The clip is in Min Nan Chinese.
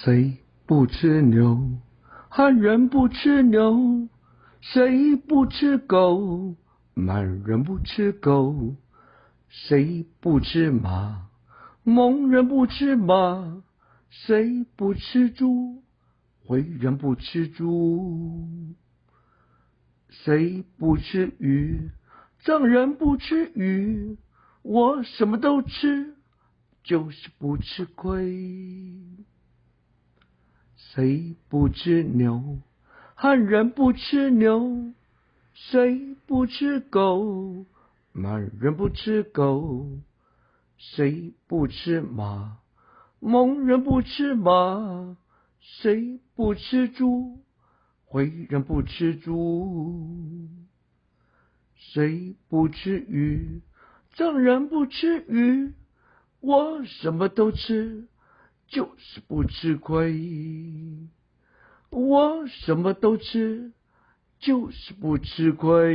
誰不吃牛？漢人不吃牛。誰不吃狗？滿人不吃狗。誰不吃馬？蒙人不吃馬。誰不吃豬？回人不吃豬。誰不吃魚？藏人不吃魚。我什麼都吃，就是不吃虧。誰不吃牛？漢人不吃牛。誰不吃狗？滿人不吃狗。誰不吃馬？蒙人不吃馬。誰不吃豬？回人不吃豬。誰不吃魚？藏人不吃魚。我什麼都吃，就是不吃虧。我什麼都吃，就是不吃虧。